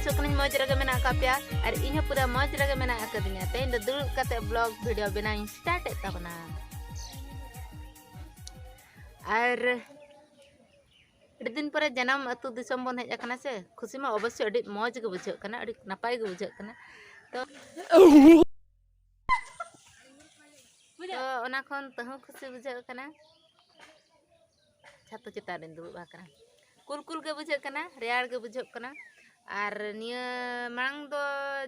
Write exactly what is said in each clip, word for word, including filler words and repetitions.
ᱟᱥᱚᱜ ᱠᱟᱹᱱᱟᱹᱧ ᱢᱚᱡᱽ ᱨᱮᱜᱮ ᱢᱮᱱᱟᱜ ᱟᱠᱟᱫ ᱯᱮᱭᱟ ᱟᱨ ᱤᱧ ᱦᱚᱸ ᱯᱩᱨᱟᱹ ᱢᱚᱡᱽ ᱨᱮᱜᱮ ᱢᱮᱱᱟᱜ ᱟᱠᱟᱫᱤᱧᱟ᱾ ᱛᱮᱦᱮᱧ ᱫᱚ ᱫᱩᱲᱩᱵ ᱠᱟᱛᱮ vlog video ᱵᱮᱱᱟᱣ ᱤᱧ start ᱮᱫ ᱛᱟᱵᱚᱱᱟ᱾ ᱟᱨ ᱟᱹᱰᱤ ᱫᱤᱱ ᱯᱚᱨᱮ ᱡᱟᱱᱟᱢ ᱟᱹᱛᱩ ᱫᱤᱥᱚᱢ ᱵᱚᱱ ᱦᱮᱡ ᱟᱠᱟᱱᱟ ᱥᱮ, ᱠᱷᱩᱥᱤ ᱢᱟ ᱚᱵᱚᱥᱥᱳᱭ ᱟᱹᱰᱤ ᱢᱚᱡᱽ ᱜᱮ ᱵᱩᱡᱷᱟᱹᱜ ᱠᱟᱱᱟ, ᱟᱹᱰᱤ ᱱᱟᱯᱟᱭ ᱜᱮ ᱵᱩᱡᱷᱟᱹᱜ ᱠᱟᱱᱟ᱾ ᱛᱚ ᱛᱚ ᱚᱱᱟ ᱠᱷᱚᱱ ᱛᱟᱹᱦᱩ ᱠᱷᱩᱥᱤ ᱵᱩᱡᱷᱟᱹᱜ ᱠᱟᱱᱟ᱾ ᱪᱷᱟᱛᱩ ᱪᱮᱛᱟᱱ ᱨᱤᱧ ᱫᱩᱲᱩᱵ ᱟᱠᱟᱱᱟ᱾ ᱠᱩᱞ ᱠᱩᱞ ᱜᱮ ᱵᱩᱡᱷᱟᱹᱜ ᱠᱟᱱᱟ, ᱨᱮᱭᱟᱲ ᱜᱮ ᱵᱩᱡᱷᱟᱹᱜ ᱠᱟᱱᱟ᱾ ᱟᱨ ᱱᱤᱭᱟᱹ ᱢᱟᱲᱟᱝ ᱫᱚ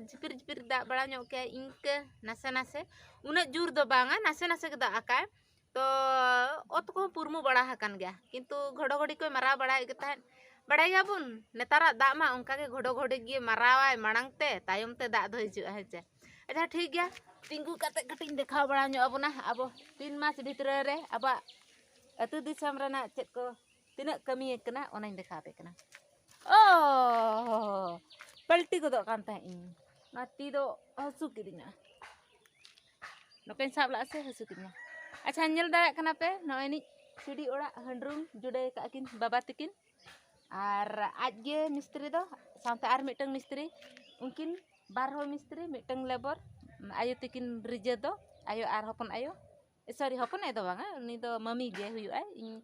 ᱡᱷᱤᱯᱤᱨ ᱡᱷᱤᱯᱤᱨ ᱫᱟᱜ ᱵᱟᱲᱟ ᱧᱚᱜ ᱠᱮᱜᱼᱟᱭ, ᱤᱱᱠᱟᱹ ᱱᱟᱥᱮ ᱱᱟᱥᱮ, ᱩᱱᱟᱹᱜ ᱡᱳᱨ ᱫᱚ ᱵᱟᱝᱟ, ᱱᱟᱥᱮ ᱱᱟᱥᱮ ᱜᱮ ᱫᱟᱜ ᱟᱠᱟᱭ᱾ ᱛᱚ ᱚᱛ ᱠᱚᱦᱚᱸ ᱯᱩᱨᱢᱩ ᱵᱟᱲᱟ ᱟᱠᱟᱱ ᱜᱮᱭᱟ, ᱠᱤᱱᱛᱩ ᱜᱷᱚᱰᱚᱜᱷᱚᱰᱤ ᱠᱚᱭ ᱢᱟᱨᱟᱣ ᱵᱟᱲᱟᱭᱮᱫ ᱜᱮ ᱛᱟᱦᱮᱸᱫ᱾ ᱵᱟᱲᱟᱭ ᱜᱮᱭᱟᱵᱚᱱ ᱱᱮᱛᱟᱨᱟᱜ ᱫᱟᱜ ᱢᱟ ᱚᱱᱠᱟ ᱜᱮ ᱜᱷᱚᱰᱚᱜᱷᱚᱰᱤ ᱜᱮ ᱢᱟᱨᱟᱣᱟᱭ, ᱢᱟᱲᱟᱝ ᱛᱮ ᱛᱟᱭᱚᱢ ᱛᱮ ᱫᱟᱜ ᱫᱚ ᱦᱤᱡᱩᱜᱼᱟ, ᱦᱮᱸ ᱪᱮ? ᱟᱪᱪᱷᱟ ᱴᱷᱤᱠ ᱜᱮᱭᱟ, ᱛᱤᱸᱜᱩ ᱠᱟᱛᱮ ᱠᱟᱹᱴᱤᱡ ᱤᱧ ᱫᱮᱠᱷᱟᱣ ᱵᱟᱲᱟ ᱧᱚᱜ ᱟᱵᱚᱱᱟ᱾ ᱟᱵᱚ ᱛᱤᱱ ᱢᱟᱥ ᱵᱷᱤᱛᱨᱤ ᱨᱮ ᱟᱵᱚᱣᱟᱜ ᱟᱹᱛᱩ ᱫᱤᱥᱚᱢ ᱨᱮᱱᱟᱜ ᱪᱮᱫ ᱠᱚ ᱛᱤᱱᱟᱹᱜ ᱠᱟᱹᱢᱤ ᱠᱟᱱᱟ ᱚᱱᱟᱧ ᱫᱮᱠᱷᱟᱣ ᱟᱯᱮ ᱠᱟᱱᱟ᱾ ᱚ, ᱯᱟᱞᱴᱤ ᱜᱚᱫᱚᱜ ᱠᱟᱱ ᱛᱟᱦᱮᱸᱫ ᱤᱧ, ᱱᱚᱣᱟ ᱛᱤ ᱫᱚ ᱦᱟᱹᱥᱩ ᱠᱤᱫᱤᱧᱟ᱾ ᱱᱚᱝᱠᱟᱧ ᱥᱟᱵ ᱞᱟᱜᱼᱟ ᱥᱮ ᱦᱟᱹᱥᱩ ᱠᱤᱫᱤᱧᱟ᱾ ᱟᱪᱪᱷᱟ, ᱧᱮᱞ ᱫᱟᱲᱮᱭᱟᱜ ᱠᱟᱱᱟ ᱯᱮ, ᱱᱚᱜᱼᱚᱭ ᱱᱤᱡ ᱥᱤᱲᱤ ᱚᱲᱟᱜ ᱦᱟᱺᱰᱨᱩᱢ ᱡᱩᱲᱟᱹᱣ ᱟᱠᱟᱫ ᱠᱤᱱ ᱵᱟᱵᱟ ᱛᱤᱠᱤᱱ, ᱟᱨ ᱟᱡ ᱜᱮ ᱢᱤᱥᱛᱨᱤ ᱫᱚ, ᱥᱟᱶᱛᱮ ᱟᱨ ᱢᱤᱫᱴᱟᱝ ᱢᱤᱥᱛᱨᱤ, ᱩᱱᱠᱤᱱ ᱵᱟᱨ ᱦᱚᱲ ᱢᱤᱥᱛᱨᱤ, ᱢᱤᱫᱴᱟᱝ labour, ᱟᱭᱳ ᱛᱤᱠᱤᱱ ᱨᱤᱡᱟᱹ ᱫᱚ, ᱟᱭᱳ ᱟᱨ ᱦᱚᱯᱚᱱ ᱟᱭᱳ, ᱥᱚᱨᱤ, ᱦᱚᱯᱚᱱ ᱟᱭᱳ ᱫᱚ ᱵᱟᱝᱟ, ᱩᱱᱤ ᱫᱚ ᱢᱟᱹᱢᱤ ᱜᱮ ᱦᱩᱭᱩᱜᱼᱟᱭ᱾ ᱤᱧ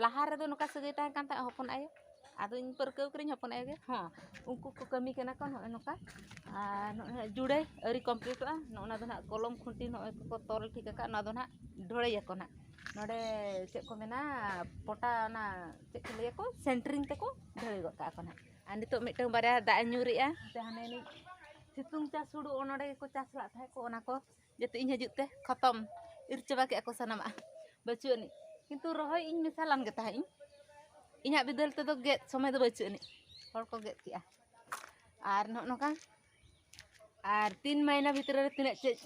ᱞᱟᱦᱟ ᱨᱮᱫᱚ ᱱᱚᱝᱠᱟ ᱥᱟᱹᱜᱟᱹᱭ ᱛᱟᱦᱮᱸ ᱠᱟᱱ ᱛᱟᱦᱮᱸᱫ ᱦᱚᱯᱚᱱ ᱟᱭᱳ, ᱟᱫᱚ ᱤᱧ ᱯᱟᱹᱨᱠᱟᱹᱣ ᱠᱟᱹᱱᱟᱹᱧ ᱦᱚᱯᱚᱱ ᱟᱭᱳ ᱜᱮ᱾ ᱦᱚᱸ, ᱩᱱᱠᱩ ᱠᱚ ᱠᱟᱹᱢᱤ ᱠᱟᱱᱟ ᱠᱚ ᱱᱚᱜᱼᱚᱭ ᱱᱚᱝᱠᱟ᱾ ᱟᱨ ᱱᱚᱜᱼᱚᱭ ᱱᱟᱦᱟᱜ ᱡᱩᱲᱟᱹᱭ ᱟᱹᱣᱨᱤ completeᱚᱜᱼᱟ᱾ ᱱᱚᱜᱼᱚ ᱱᱟ ᱫᱚ ᱱᱟᱦᱟᱜ ᱠᱚᱞᱚᱢ ᱠᱷᱩᱱᱴᱤ ᱱᱚᱜᱼᱚᱭ ᱠᱚᱠᱚ ᱛᱚᱞ ᱴᱷᱤᱠ ᱟᱠᱟᱫ, ᱱᱚᱣᱟ ᱫᱚ ᱱᱟᱦᱟᱜ ᱰᱷᱚᱲᱮᱭᱟᱠᱚ ᱱᱟᱦᱟᱜ᱾ ᱱᱚᱰᱮ ᱪᱮᱫ ᱠᱚ ᱢᱮᱱᱟ, ᱯᱚᱴᱟ, ᱚᱱᱟ ᱪᱮᱫ ᱠᱚ ᱞᱟᱹᱭᱟᱠᱚ, centering ᱛᱮᱠᱚ ᱰᱷᱟᱹᱲᱟᱹᱭ ᱜᱚᱫ ᱠᱟᱜᱼᱟ ᱠᱚ ᱱᱟᱦᱟᱜ᱾ ᱟᱨ ᱱᱤᱛᱚᱜ ᱢᱤᱫᱴᱟᱝ ᱵᱟᱨᱭᱟ ᱫᱟᱜ ᱮ ᱧᱩᱨᱮᱜᱼᱟ, ᱡᱟᱦᱟᱸ ᱱᱤᱡ ᱥᱤᱛᱩᱝ ᱪᱟᱥ ᱦᱩᱲᱩ ᱱᱚᱰᱮ ᱜᱮᱠᱚ ᱪᱟᱥ ᱞᱟᱜ ᱛᱟᱦᱮᱸᱫ ᱠᱚ, ᱚᱱᱟ ᱠᱚ ᱡᱟᱛᱮ ᱤᱧ ᱦᱤᱡᱩᱜ ᱛᱮ ᱠᱷᱚᱛᱚᱢ, ᱤᱨ ᱪᱟᱵᱟ ᱠᱮᱜᱼᱟ ᱠᱚ ᱥᱟᱱᱟᱢᱟᱜ, ᱵᱟᱹᱪᱩᱜ ᱟᱹᱱᱤᱡ᱾ ᱠᱤᱱᱛᱩ ᱨᱚᱦᱚᱭ ᱤᱧ ᱢᱮᱥᱟ ᱞᱟᱱ ᱜᱮ ᱛᱟᱦᱮᱸᱫ ᱤᱧ᱾ ᱤᱧᱟᱹᱜ ᱵᱤᱫᱟᱹᱞ ᱛᱮᱫᱚ ᱜᱮᱫ ᱥᱚᱢᱚᱭ ᱫᱚ ᱵᱟᱹᱪᱩᱜ ᱟᱹᱱᱤᱡ, ᱦᱚᱲ ᱠᱚ ᱜᱮᱫ ᱠᱮᱜᱼᱟ᱾ ᱟᱨ ᱱᱚᱜᱼᱚ ᱱᱚᱝᱠᱟ, ᱟᱨ ᱛᱤᱱ ᱢᱟᱭᱱᱟ ᱵᱷᱤᱛᱨᱤ ᱨᱮ ᱛᱤᱱᱟᱹᱜ ᱪᱮᱫ,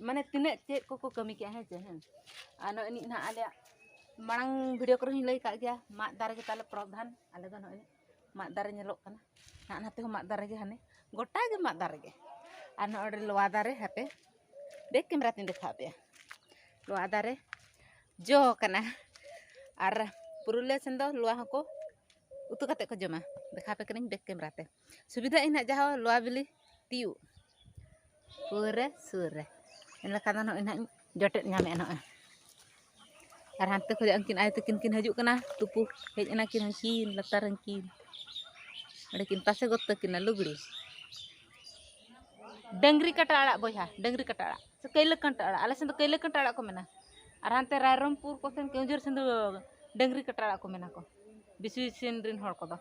ᱢᱟᱱᱮ ᱛᱤᱱᱟᱹᱜ ᱪᱮᱫ ᱠᱚᱠᱚ ᱠᱟᱹᱢᱤ ᱠᱮᱜᱼᱟ, ᱦᱮᱸ ᱪᱮ? ᱦᱮᱸ, ᱟᱨ ᱱᱚᱜᱼᱚᱭ ᱱᱤᱡ ᱱᱟᱦᱟᱜ ᱟᱞᱮᱭᱟᱜ ᱢᱟᱲᱟᱝ video ᱠᱚᱨᱮ ᱦᱚᱸᱧ ᱞᱟᱹᱭ ᱠᱟᱜ ᱜᱮᱭᱟ, ᱢᱟᱫ ᱫᱟᱨᱮ ᱜᱮ ᱛᱟᱞᱮ ᱯᱨᱚᱫᱷᱟᱱ᱾ ᱟᱞᱮ ᱫᱚ ᱱᱚᱜᱼᱚᱭ ᱢᱟᱫ ᱫᱟᱨᱮ ᱧᱮᱞᱚᱜ ᱠᱟᱱᱟ, ᱱᱟᱜ ᱱᱟᱛᱮ ᱦᱚᱸ ᱢᱟᱫ ᱫᱟᱨᱮ ᱜᱮ, ᱦᱟᱱᱮ ᱜᱚᱴᱟ ᱜᱮ ᱢᱟᱫ ᱫᱟᱨᱮ ᱜᱮ᱾ ᱟᱨ ᱱᱚᱜᱼᱚᱭ ᱞᱚᱣᱟ ᱫᱟᱨᱮ, ᱦᱟᱯᱮ back camera ᱛᱤᱧ ᱫᱮᱠᱷᱟᱣ ᱟᱯᱮᱭᱟ, ᱞᱚᱣᱟ ᱫᱟᱨᱮ ᱡᱚ ᱠᱟᱱᱟ᱾ ᱟᱨ ᱯᱩᱨᱩᱞᱤᱭᱟᱹ ᱥᱮᱱ ᱫᱚ ᱞᱚᱣᱟ ᱦᱚᱸᱠᱚ ᱩᱛᱩ ᱠᱟᱛᱮ ᱠᱚ ᱡᱚᱢᱟ᱾ ᱫᱮᱠᱷᱟᱣ ᱟᱯᱮ ᱠᱟᱹᱱᱟᱹᱧ back camera ᱛᱮ᱾ ᱥᱩᱵᱤᱫᱷᱟ ᱤᱧ ᱦᱟᱸᱜ ᱡᱟᱦᱟᱸ ᱞᱚᱣᱟ ᱵᱤᱞᱤ ᱛᱤᱭᱩᱜ ᱯᱩᱨᱟᱹ ᱥᱩᱨ ᱨᱮ᱾ ᱮᱱᱠᱷᱟᱱ ᱫᱚ ᱱᱚᱜᱼᱚᱭ ᱱᱟᱦᱟᱜ ᱤᱧ ᱡᱚᱴᱮᱫ ᱧᱟᱢᱮᱫᱼᱟ ᱱᱚᱜᱼᱚᱭ᱾ ᱟᱨ ᱦᱟᱱᱛᱮ ᱠᱷᱚᱱ ᱩᱱᱠᱤᱱ ᱟᱭᱳ ᱛᱟᱹᱠᱤᱱ ᱠᱤᱱ ᱦᱤᱡᱩᱜ ᱠᱟᱱᱟ, ᱛᱩᱯᱩ ᱦᱮᱡ ᱮᱱᱟ ᱠᱤᱱ ᱦᱟᱹᱱᱠᱤᱱ ᱞᱟᱛᱟᱨ ᱦᱟᱹᱱᱠᱤᱱ᱾ ᱚᱸᱰᱮ ᱠᱤᱱ ᱛᱟᱥᱮ ᱜᱚᱫ ᱛᱟᱹᱠᱤᱱᱟ ᱞᱩᱜᱽᱲᱤ᱾ ᱰᱟᱹᱝᱨᱤ ᱠᱟᱴᱟ ᱟᱲᱟᱜ ᱵᱚᱭᱦᱟ, ᱰᱟᱹᱝᱨᱤ ᱠᱟᱴᱟ ᱟᱲᱟᱜ ᱥᱮ ᱠᱟᱹᱭᱞᱟᱹ ᱠᱟᱱᱴᱟ ᱟᱲᱟᱜ, ᱟᱞᱮ ᱥᱮᱱ ᱫᱚ ᱠᱟᱹᱭᱞᱟᱹ ᱠᱟᱱᱴᱟ ᱟᱲᱟᱜ ᱠᱚ ᱢᱮᱱᱟ᱾ ᱟᱨ ᱦᱟᱱᱛᱮ ᱨᱟᱭᱨᱚᱝᱯᱩᱨ ᱠᱚ ᱥᱮᱱ ᱠᱮᱣᱡᱷᱳᱨ ᱥᱮᱱ ᱫᱚ ᱰᱟᱹᱝᱨᱤ ᱠᱟᱴᱟ ᱟᱲᱟᱜ ᱠᱚ ᱢᱮᱱᱟ ᱠᱚ, ᱵᱤᱥᱩᱭ ᱥᱮᱱ ᱨᱮᱱ ᱦᱚᱲ ᱠᱚᱫᱚ᱾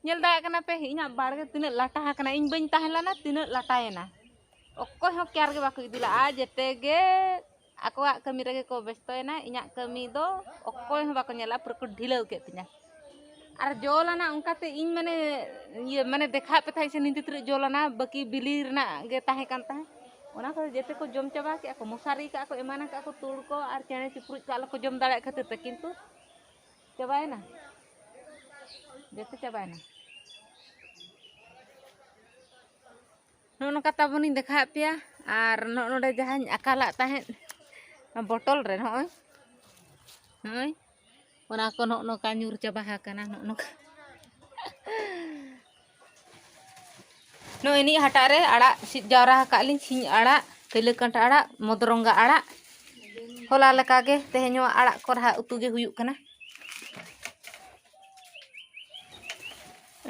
ᱧᱮᱞ ᱫᱟᱲᱮᱭᱟᱜ ᱠᱟᱱᱟ ᱯᱮ, ᱤᱧᱟᱹᱜ ᱵᱟᱲᱜᱮ ᱛᱤᱱᱟᱹᱜ ᱞᱟᱴᱟ ᱟᱠᱟᱱᱟ, ᱤᱧ ᱵᱟᱹᱧ ᱛᱟᱦᱮᱸ ᱞᱮᱱᱟ, ᱛᱤᱱᱟᱹᱜ ᱞᱟᱴᱟᱭᱮᱱᱟ᱾ ᱚᱠᱚᱭ ᱦᱚᱸ care ᱜᱮ ᱵᱟᱠᱚ ᱤᱫᱤ ᱞᱟᱜᱼᱟ, ᱡᱮᱛᱮ ᱜᱮ ᱟᱠᱚᱣᱟᱜ ᱠᱟᱹᱢᱤ ᱨᱮᱜᱮ ᱠᱚ ᱵᱮᱥᱛᱚᱭᱮᱱᱟ᱾ ᱤᱧᱟᱹᱜ ᱠᱟᱹᱢᱤ ᱫᱚ ᱚᱠᱚᱭ ᱦᱚᱸ ᱵᱟᱠᱚ ᱧᱮᱞᱟ, ᱯᱩᱨᱟᱹ ᱠᱚ ᱰᱷᱤᱞᱟᱹᱣ ᱠᱮᱫ ᱛᱤᱧᱟ᱾ ᱟᱨ ᱡᱚ ᱞᱮᱱᱟ ᱚᱱᱠᱟᱛᱮ ᱤᱧ ᱢᱟᱱᱮ, ᱤᱭᱟᱹ ᱢᱟᱱᱮ ᱫᱮᱠᱷᱟᱣ ᱯᱮ ᱛᱟᱦᱮᱸᱫ ᱥᱮ ᱱᱤᱡᱮ ᱛᱤᱱᱟᱹᱜ ᱡᱚ ᱞᱮᱱᱟ, ᱵᱟᱹᱠᱤ ᱵᱤᱞᱤ ᱨᱮᱱᱟᱜ ᱜᱮ ᱛᱟᱦᱮᱸ ᱠᱟᱱ ᱛᱟᱦᱮᱸᱫ᱾ ᱚᱱᱟ ᱠᱚ ᱡᱮᱛᱮ ᱠᱚ ᱡᱚᱢ ᱪᱟᱵᱟ ᱠᱮᱫᱼᱟ ᱠᱚ, ᱢᱚᱥᱟᱨᱤ ᱠᱟᱜᱼᱟ ᱠᱚ, ᱮᱢᱟᱱ ᱠᱟᱜᱼᱟ ᱠᱚ, ᱛᱩᱲ ᱠᱚ ᱟᱨ ᱪᱮᱬᱮ ᱪᱤᱯᱨᱩᱡ ᱠᱚ ᱟᱞᱚ ᱠᱚ ᱡᱚᱢ ᱫᱟᱲᱮᱭᱟᱜ ᱠᱷᱟᱹᱛᱤᱨ ᱛᱮ, ᱠᱤᱱᱛᱩ ᱪᱟᱵᱟᱭᱮᱱᱟ, ᱡᱮᱛᱮ ᱪᱟᱵᱟᱭᱮᱱᱟ᱾ ᱱᱚᱜᱼᱚ ᱱᱚᱝᱠᱟ ᱛᱟᱵᱚᱱᱤᱧ ᱫᱮᱠᱷᱟᱣᱟᱫ ᱯᱮᱭᱟ᱾ ᱟᱨ ᱱᱚᱜᱼᱚ ᱱᱚᱰᱮ ᱡᱟᱦᱟᱸᱧ ᱟᱠᱟᱞᱟᱜ ᱛᱟᱦᱮᱸᱫ ᱵᱚᱴᱚᱞ ᱨᱮ, ᱱᱚᱜᱼᱚᱭ, ᱱᱚᱜᱼᱚᱭ ᱚᱱᱟ ᱠᱚ ᱱᱚᱜᱼᱚ ᱱᱚᱝᱠᱟ ᱧᱩᱨ ᱪᱟᱵᱟ ᱟᱠᱟᱱᱟ᱾ ᱱᱚᱜᱼᱚ ᱱᱚᱝᱠᱟ ᱱᱚᱜᱼᱚᱭ ᱱᱤᱭᱟᱹ ᱦᱟᱴᱟᱜ ᱨᱮ ᱟᱲᱟᱜ ᱥᱤᱫ ᱡᱟᱣᱨᱟ ᱟᱠᱟᱫ ᱞᱤᱧ, ᱥᱤᱧ ᱟᱲᱟᱜ, ᱠᱟᱹᱭᱞᱟᱹ ᱠᱟᱱᱴᱟ ᱟᱲᱟᱜ, ᱢᱚᱫᱨᱚᱝᱜᱟ ᱟᱲᱟᱜ᱾ ᱦᱚᱞᱟ ᱞᱮᱠᱟᱜᱮ ᱛᱮᱦᱮᱧ ᱦᱚᱸ ᱟᱲᱟᱜ ᱠᱚ ᱨᱟᱦᱟ ᱩᱛᱩ ᱜᱮ ᱦᱩᱭᱩᱜ ᱠᱟᱱᱟ᱾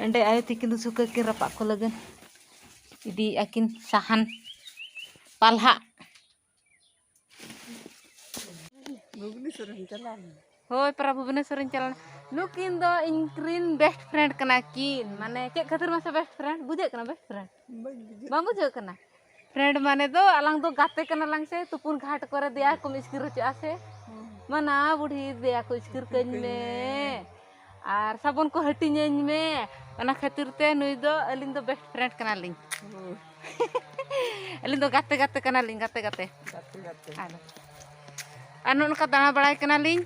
ᱮᱸᱰᱮ ᱟᱭᱳ ᱛᱤᱠᱤᱱ ᱫᱚ ᱥᱩᱠᱟᱹ ᱠᱤᱱ ᱨᱟᱯᱟᱜ ᱠᱚ ᱞᱟᱹᱜᱤᱫ ᱤᱫᱤᱭᱮᱫᱼᱟ ᱠᱤᱱ ᱥᱟᱦᱟᱱ ᱯᱟᱞᱦᱟ᱾ ᱵᱷᱩᱵᱽᱱᱮᱥᱚᱨ ᱮᱢ ᱪᱟᱞᱟᱣ ᱞᱮᱱᱟ? ᱦᱳᱭ, ᱯᱟᱨᱟ ᱵᱷᱩᱵᱽᱱᱮᱥᱚᱨ ᱤᱧ ᱪᱟᱞᱟᱣ ᱞᱮᱱᱟ᱾ ᱱᱩᱠᱤᱱ ᱫᱚ ᱤᱧ ᱨᱤᱱ best friend ᱠᱟᱱᱟ ᱠᱤᱱ᱾ ᱢᱟᱱᱮ ᱪᱮᱫ ᱠᱷᱟᱹᱛᱤᱨ ᱢᱟᱥᱮ best friend? ᱵᱩᱡᱷᱟᱹᱜ ᱠᱟᱱᱟ best friend? ᱵᱟᱹᱧ ᱵᱩᱡᱷᱟᱹᱣ᱾ ᱵᱟᱝ ᱵᱩᱡᱷᱟᱹᱜ ᱠᱟᱱᱟ? Friend ᱢᱟᱱᱮ ᱫᱚ ᱟᱞᱟᱝ ᱫᱚ ᱜᱟᱛᱮ ᱠᱟᱱᱟ ᱞᱟᱝ ᱥᱮ, ᱛᱩᱯᱩᱱ ᱜᱷᱟᱴ ᱠᱚᱨᱮ ᱫᱮᱭᱟ ᱠᱚᱢ ᱤᱥᱠᱤᱨ ᱦᱚᱪᱚᱜᱼᱟ ᱥᱮ? ᱦᱩᱸ᱾ ᱢᱟᱱᱟ ᱵᱩᱰᱷᱤ ᱫᱮᱭᱟ ᱠᱚ ᱤᱥᱠᱤᱨ ᱠᱟᱹᱧ ᱢᱮ᱾ ᱟᱨ ᱥᱟᱵᱚᱱ ᱠᱚ ᱦᱟᱹᱴᱤᱧᱟᱹᱧ ᱢᱮ᱾ ᱚᱱᱟ ᱠᱷᱟᱹᱛᱤᱨ ᱛᱮ ᱱᱩᱭ ᱫᱚ ᱟᱹᱞᱤᱧ ᱫᱚ best friend ᱠᱟᱱᱟᱞᱤᱧ᱾ ᱦᱳᱭ᱾ ᱟᱹᱞᱤᱧ ᱫᱚ ᱜᱟᱛᱮ ᱜᱟᱛᱮ ᱠᱟᱱᱟᱞᱤᱧ, ᱜᱟᱛᱮ ᱜᱟᱛᱮ᱾ ᱜᱟᱛᱮ ᱜᱟᱛᱮ᱾ ᱟᱫᱚ, ᱟᱨ ᱱᱚᱜᱼᱚ ᱱᱚᱝᱠᱟ ᱫᱟᱬᱟ ᱵᱟᱲᱟᱭ ᱠᱟᱱᱟᱞᱤᱧ᱾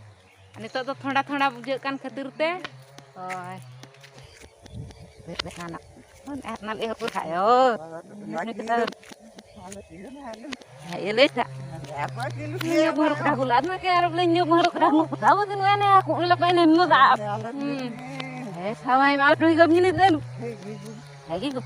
ᱱᱤᱛᱚᱜ ᱫᱚ ᱛᱷᱚᱱᱰᱟ ᱛᱷᱚᱱᱰᱟ ᱵᱩᱡᱷᱟᱹᱜ ᱠᱟᱱ ᱠᱷᱟᱹᱛᱤᱨ ᱛᱮ᱾ ᱦᱳᱭ᱾ ᱚᱱᱟ ᱞᱟᱹᱭ ᱦᱚᱸᱠᱚ ᱠᱷᱟᱡ, ᱦᱳᱭ᱾ ᱦᱮᱸ, ᱤᱭᱟᱹ ᱞᱟᱹᱭ ᱠᱷᱟᱡ᱾ ᱧᱩ ᱵᱷᱚᱨ ᱠᱟᱜ ᱵᱚᱞᱟ ᱱᱟ ᱠᱮ ᱟᱨ ᱵᱚᱞᱮ ᱧᱩ ᱵᱷᱚᱨ ᱠᱟᱜ ᱱᱩ ᱠᱚ ᱫᱟᱣ ᱫᱤᱱ ᱣᱮ ᱱᱮ ᱠᱚ ᱞᱟ ᱯᱮ ᱱᱮ ᱱᱩ ᱫᱟ᱾ ᱦᱩᱸ᱾ ᱮ ᱥᱟᱢᱟᱭ ᱢᱟ ᱴᱩᱭ ᱜᱟᱢ ᱧᱤᱱᱤ ᱫᱮᱱ᱾ ᱦᱮᱜᱤ ᱜᱚ᱾